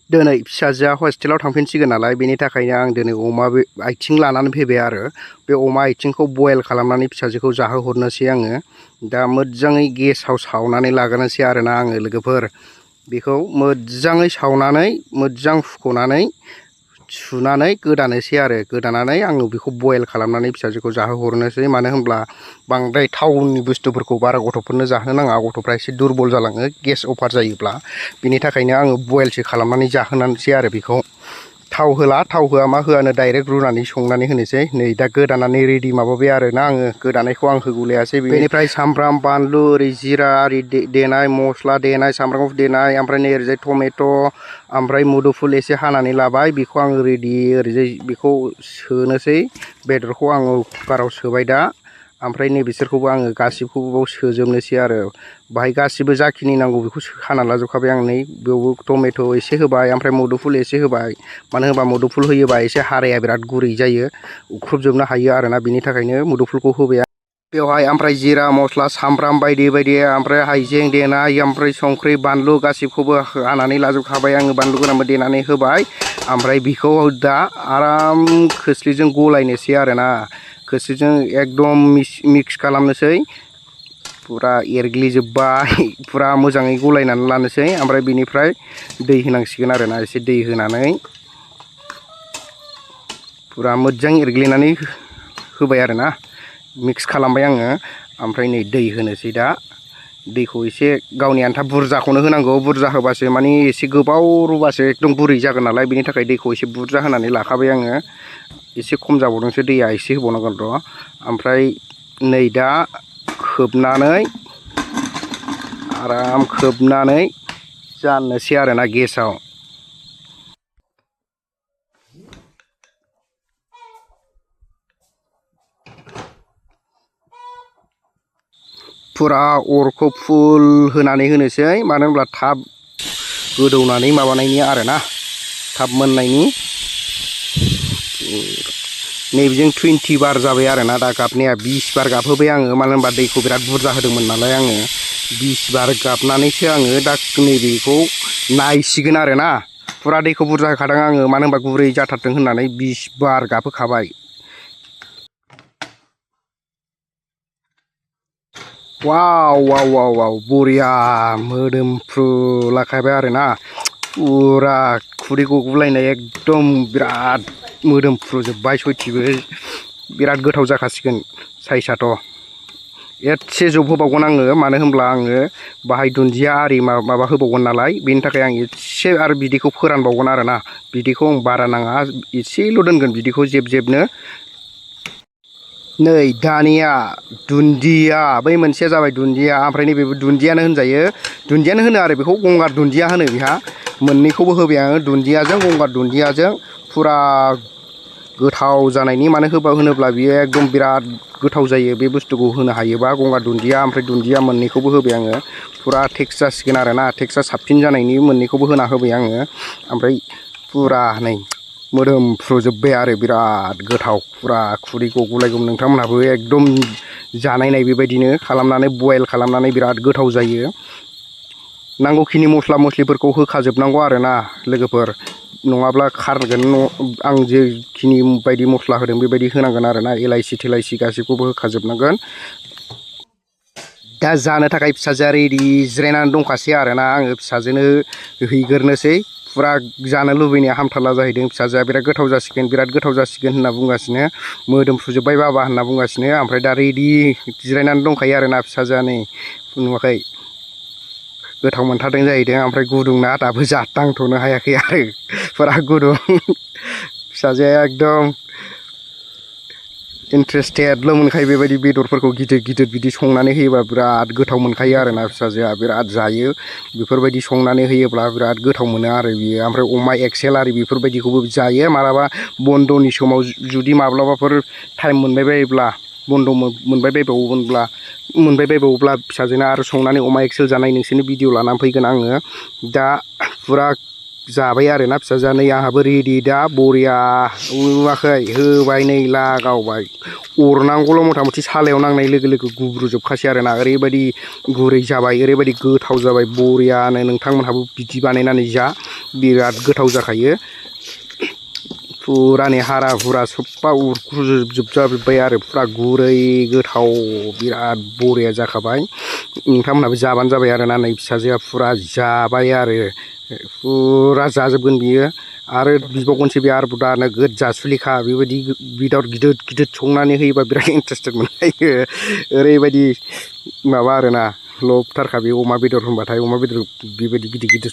दिनै फिसाजोआ हस्टेलाव थांफिनसिगोन नालाय बेनि थाखायनो आं दिनै अमा आथिं लानानै फैबाय आरो बे अमा आथिंखौ बयल खालामनानै फिसाजोखौ जाहोहरनोसै आङो दा मोजाङै गेसाव सावनानै लाग्रोनोसै आरोना आङो लोगोफोर बेखौ मोजाङै सावनानै मोजां फुख'नानै सुनानै गोदानोसै आरो गोदानानै आङो बेखौ बयल खालामनानै फिसाजोखौ जाहोहरनोसै मानो होनब्ला बांद्राय थावनि बुस्थुफोरखौ बारा गथ'फोरनो जाहोनो नाङा गथ'फ्रा एसे दुरबल जालाङो गेस अभार जायोब्ला बिनि थाखायनो आङो बयलसो खालामनानै जाहोनोसै आरो बेखौ थाव होला थाव होआ मा होआनो डाइरेक्ट रुनानै संनानै होनोसै नै दा गोदानानै रेडि माबाबाय आरोना आङो गोदानायखौ आं होगुलायासै बेनिफ्राय सामब्राम बानलु ओरै जिरा आरि देनाय मस्ला देनाय सामब्राम गुफुर देनाय ओमफ्राय नै ओरैजाय टमेट' ओमफ्राय मुदुफुल एसे हानानै लाबाय बेखौ आङो रेडि ओरैजाय बेखौ सोनोसै बेदरखौ आङो कुकाराव सोबाय दा ओमफ्राय नै बिसोरखौबो आङो गासिबखौबो बाव सोजोबनोसै आरो बाहाय गासिबो जाखिनि नांगौ बेखौ हाना लाजोबखाबाय आं नै बेयावबो टमेट' एसे होबाय ओमफ्राय मुदुफुल एसे होबाय मानो होनबा मुदुफुल होयोबा एसे हाराया बिराद गुरै जायो उख्रुबजोबनो हायो आरोना बिनि थाखायनो मुदुफुलखौ होबाय बेवहाय ओमफ्राय जिरा मस्ला सामब्राम बायदि बायदि ओमफ्राय हाइजें देनाय ओमफ्राय संख्रि बानलु गासिबखौबो हानानै लाजोबखाबाय आङो बानलु गोरानबो देनानै होबाय ओमफ्राय बेखौ दा आराम खोस्लिजों गलायनोसै आरोना खोस्लिजों एकदम मिक्स खालामनोसै फुरा एरग्लिजोब्बाय फुरा मोजाङै गलायनानै लानोसै ओमफ्राय बिनिफ्राय दै होनांसिगोन आरोना एसे दै होनानै फुरा मोजां एरग्लिनानै होबाय आरोना मिक्स खालामबाय आङो ओमफ्राय नै दै होनोसै दा दैखौ एसे गावनि आन्था बुरजाखौनो होनांगौ बुरजा होबासो माने एसे गोबाव रुबासो एकदम गुरै जागोन नालाय बेनि थाखाय दैखौ एसे बुरजा होनानै लाखाबाय आङो एसे खम जाबावदोंसो दैया एसे होबावनांगोन र' ओमफ्राय नै दा खोबनानै आराम खोबनानै जानोसै आरोना गेसाव फुरा अरखौ फुल होनानै होनोसै मानो होनब्ला थाब गोदौनानै माबानायनि आरोना थाब मोननायनि नैबेजों 20 बार जाबाय आरोना दा गाबनाया 20 बार गाबहोबाय आङो मानो होनबा दैखौ बिराद बुरजा होदोंमोन नालाय आङो 20 बार गाबनानैसो आङो दा नैबेखौ नायसिगोन आरोना फुरा दैखौ बुरजा होखादों आङो मानो होनबा गुरै जाथारथों होननानै 20 बार गाबहोखाबाय वाव वाव वाव वाव बरिया मोदोमफ्रु लाखाबाय आरोना फुरा खुदै गगुलायनाय एकदम बिराद मोदोमफ्रुजोब्बाय सयथिबो बिराद गोथाव जाखासिगोन साइसआथ' एसे जबहोबावगोन आङो मानो होनब्ला आङो बाहाय दुन्दिया आरि माबा होबावगोन नालाय बेनि थाखाय आं एसे आरो बिदैखौ फोरानबावगोन आरोना बिदैखौ आं बारा नाङा एसेल' दोनगोन बिदैखौ जेब जेबनो नै दानिया दुन्दिया बै मोनसेया जाबाय दुन्दिया ओमफ्राय नैबेबो दुन्दियानो होनजायो दुन्दियानो होनो आरो बेखौ गंगार दुन्दिया होनो बेहा मोननैखौबो होबाय आङो दुन्दियाजों गंगार दुन्दियाजों फुरा गोथाव जानायनि मानो होनोब्ला बियो एकदम बिराद गोथाव जायो बे बुस्थुखौ होनो हायोबा गंगार दुन्दिया ओमफ्राय दुन्दिया मोननैखौबो होबाय आङो फुरा टेक्स जासिगोन आरोना टेक्सआ साबसिन जानायनि मोननैखौबो होना होबाय आङो ओमफ्राय फुरा नै मोदोमफ्रुजोब्बाय आरो बिराद गोथाव फुरा खुदै गगुलायगौ नोंथांमोनहाबो एकदम जानायनाय बेबायदिनो खालामनानै बयल खालामनानै बिराद गोथाव जायो नांगौखिनि मस्ला मस्लिफोरखौ होखाजोबनांगौ आरोना लोगोफोर नङाब्ला खारगोन आं जेखिनि बायदि मस्ला होदों बेबायदि होनांगोन आरोना इलाइसि थिलाइसि गासैखौबो होखाजोबनांगोन दा जानो थाखाय फिसाजोआ रेडि जिरायनानै दंखासै आरोना आङो फिसाजोनो हैग्रोनोसै फुरा जानो लुबैनाया हामथारला जाहैदों फिसाजोआ बिराद गोथाव जासिगोन होनना बुंगासिनो मोदोमफ्रुजोब्बाय बाबा होनना बुंगासिनो ओमफ्राय दा रेडि जिरायनानै दंखायो आरोना फिसाजोआ नै नुवाखै गोथाव मोनथारदों जाहैदों ओमफ्राय गुदुंना दाबो दांथ'नो हायाखै आरो फुरा गुदुं फिसाजोआ एकदम इन्ट्रेस्टेडल' मोनखायो बेबायदि बेदरफोरखौ गिदिर गिदिर बिदि संनानै होयोबा बिराद गोथाव मोनखायो आरोना फिसाजोआ बिराद जायो बेफोरबायदि संनानै होयोब्ला बिराद गोथाव मोनो आरो बियो ओमफ्राय अमा एक्सेल आरि बेफोरबायदिखौबो जायो मालाबा बन्द'नि समाव जुदि माब्लाबाफोर टाइम मोनबाय बायोब्ला बन्द' मोनबाय बायबावोब्ला फिसाजोना आरो संनानै अमा एक्सेल जानाय नोंसोरनो भिडिअ लानानै फैगोन आङो दा फुरा जाबाय आरोना फिसाजोआ नै आंहाबो रेडि दा बरिया नुवाखै होबाय नै लागावबाय अरनांगौल' मथा मथि सालायाव नांनाय लोगो लोगो गुब्रुजोबखासै आरोना ओरैबायदि गुरै जाबाय ओरैबायदि गोथाव जाबाय बरियानो नोंथांमोनहाबो बिदि बानायनानै जा बिराद गोथाव जाखायो फुरानि हारा हुरा सबबा उरख्रुजोबजाजोब्बाय आरो फुरा गुरै गोथाव बिराद बरिया जाखाबाय नोंथांमोनहाबो जाबानो जाबाय आरोना नै फिसाजोआ फुरा जाबाय आरो फुरा जाजोबगोन बियो आरो बिबावगोनसो बे आरो दा नोगोद जासुलिखा बेबायदि बेदर गिदिर गिदिर संनानै होयोबा बिराद इन्टारेस्टेड मोनलायो ओरैबायदि माबा आरोना लबथारखा बे अमा बेदर होनबाथाय अमा बेदर बेबायदि गिदिर गिदिर